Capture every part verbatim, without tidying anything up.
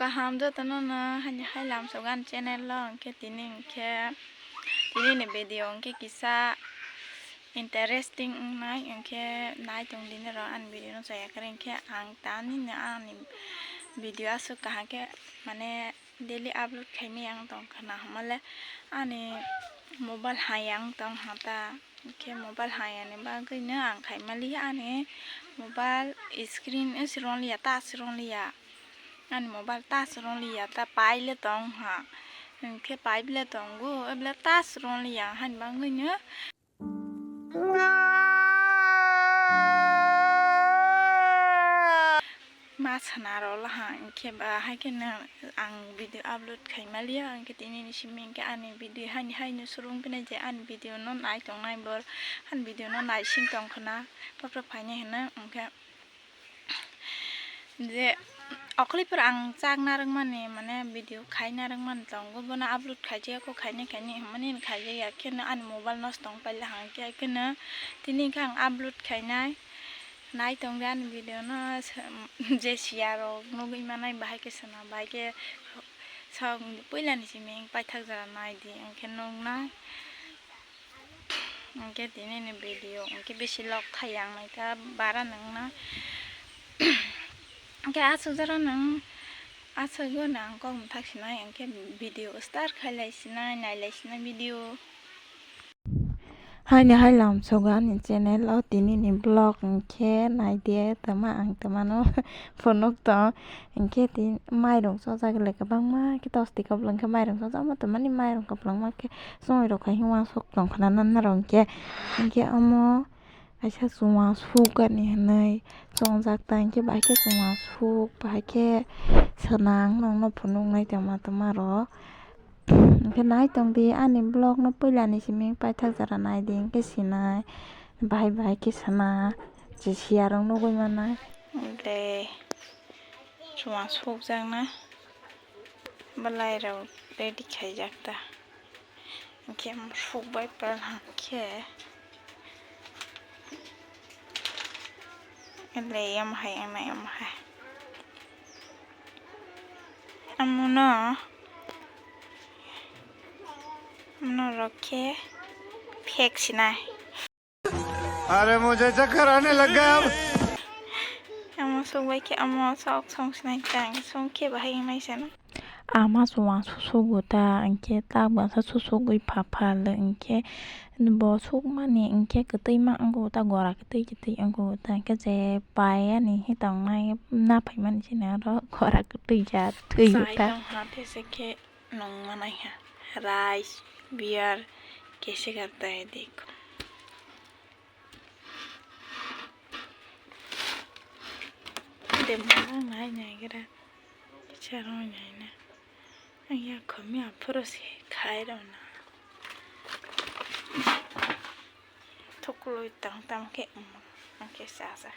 Kaham jotono no hani hai lamsok ani channel o, hwnkhe tini hwnkhe tini ni video hwnkhe kisa interesting wngnai, hwnkhe nai tong dini rw ani video no chaya kwrwi, hwnkhe ang tani no ani video aswk kaham khe mane daily upload khaimani ang tong khna, hwnmale ani mobile hai ang tong ha ta. Hwnkhe mobile hayani bagwino ang khaimaliya, ani mobile screen o se rongliya, touch rongliya. Ani mobile touch rongliya, ta pipe le tong ha. Hwnkhe pipe le tongo, ebile touch rongliya, hani bagwino ma sana rw laha, hwnkhe ba hai kheno ang video upload khaimaliya, hwnkhe tini ni simi hwnkhe ani video haini haino swrwng phina je ani video no nai tongnai bor, ani video no naising tong khna, phapra phainai hwno, hwnkhe je okholiphuru ang chak narwkmani, mane video khai narwkmani tongo, bono upload khaijaya kho, khainai khainai hwnmani khaijaya, kheno ani mobile nosto wng paila hwnkhe, kheno tini hwnkhe ang upload khainai. Nai tongdi ani video no, je siya rok nugwi manai, bahai khe sana, bahai khe sok puila ni simi paithak jora nai di, hwnkhe nuknai. Hwnkhe tini ni video hwnkhe bisi lok thai yang nai ta bara nung na. Hwnkhe aswk jora nung aswk o nang kok mwthak sinai, hwnkhe video start khai lai sinai, nai lai sinai video. Haini hai lamsogo ani channel o tini ni vlog, hwnkhe naidi tama ang tama no phunuk tong, hwnkhe tini mairung chojak le kwbangma khe tosti koplong khe mairung chojak ma tongmani, mairung koplong ma khe chumui rok khai uansuk tong khna nana rok hwnkhe, hwnkhe omo kaisa chuma suk ani hinui chongjak ta, hwnkhe bahai khe chuma suk, bahai khe swnang nokno phunuknai tongma tongma rok. Hwnkhe nai tongdi ani vlog no puila ni simi paithak jora naidi, hwnkhe sinai bahai bahai khe sana je siya rok nugui manai. Tei chuma sukjakna belai rok ready khaijak ta, hwnkhe sukbai pal hwnkhe le yam hai, yam hai. Amono, amono rok khe phek sinai. अरे मुझे चक्कर आने लग गया अब। Amo sukbai khe amo sok song sinai tang song khe bahai wngnai sano. Ama chuma susugo ta, hwnkhe tak bwsa susugwi pha pha le, hwnkhe bo sukmani hwnkhe kwtwi ma wngo ta, gora kwtwi kwtwi wngo ta, hwnkhe je pai ani hi tongnai na phaimani sini oro gora kwtwi ja thwi ta. Chai tong ha, tese khe nung manai ha. Rice, beer, kese karta hai dekho. Demang nai nai gira. Kicharo nai na. Ang ya khomi aphuru se khai rw na. Thuklui tang tang khe, um, ang khe sa sa.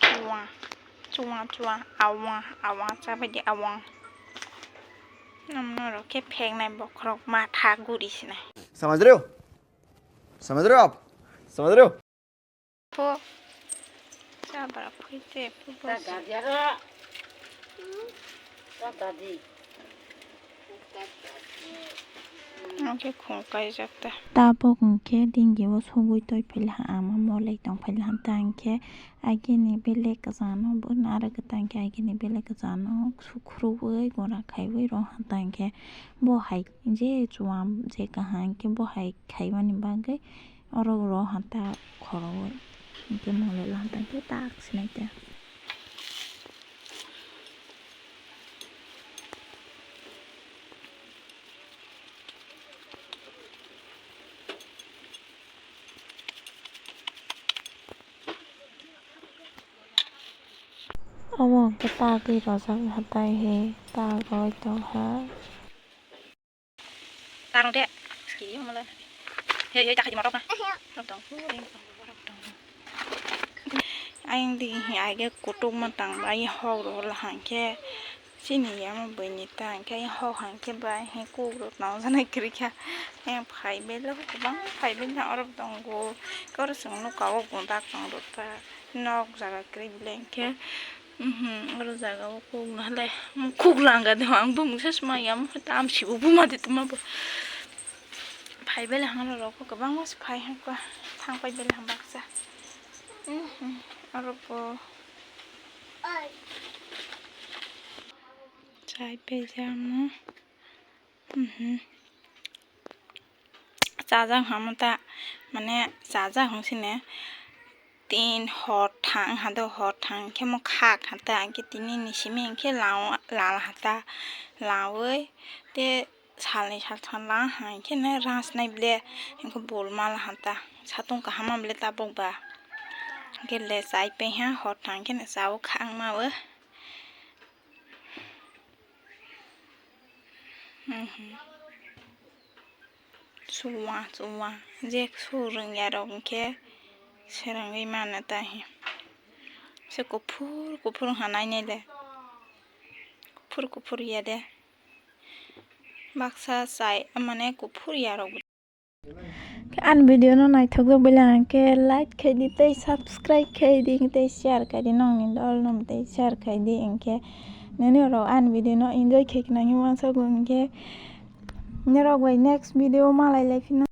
Chua, chua, chua, awa, awa, chabaidi awa. Nomno rok khe pheknai bokhorok matha guri sinai. समझ रहे हो? समझ रहे हो आप? समझ रहे हो? Pho. Chabra phoite pho. Hwnkhe khum kaijak ta. Tabuk hwnkhe dingi o sogwi toi phaila ha, ama molai tong phaila ha, ta hwnkhe agini belek kwchano bo naro kwta hwnkhe agini belek kwchano sukhurubwi gora khaiwi rw ha, ta hwnkhe bo hai je chuam je kaham hwnkhe bo hai khaimani bagwi. Oro oro hanta khoroi hwnkhe molai lanta khe tak sinai ta. Omo hwnkhe tagwi rojak hatai he tagwi tongkha. Tarong de, ski mo la. He, he, takhai di motok na. Motok tong. Ayang di, he, ai ge kutuk ma tang ba, ai hok ro la hang khe. Chini ya mo bini tang khe, ai hok hang khe ba, he kuk ro tong jana kiri kha. He phai belo, bang phai belo oro tong go. Kor sung no kawo gundak tong ro ta. Nok jaga kwrwi bele hinkhe, mhm, oro jaga o kok nahalai, kok langga de ang bumung se sma ya, tam sibo buma de tuma bo. Phai bele hang rok kwbangma se phai hang kwa, thang pai bele hang baksa. Mhm, oro bo. Chai pejamo. Mhm. Chajak hamo ta, mane chajak hong sine tin hor thang ha do, hor thang khe mo khak ha ta, hingke tini ni simi hingke lao, lal ha ta, lawi te salni saltham lang ha, hingke ne rang snai ble, hingke bol mal ha ta, satung kaham ma ble tabok ba, hingke le chai pe ha, hor thang khe ne chao khang ma o. Mhm. Chuwa, chuwa. Je su rwngya rok hwnkhe swrwngwi mano tahi. Se kuphur, kuphur wngkha nainai le. Kuphur, kuphur ya de. Baksa chai, mane kuphur ya rok. Ani video no naithok jak bele hwnkhe like khai di tei subscribe khai di tei share khai di, nongni dol no tei share khai di, hwnkhe nini rok ani video no enjoy khai khna hwnwi uansukgo, hwnkhe norok bai next video malai lai phino.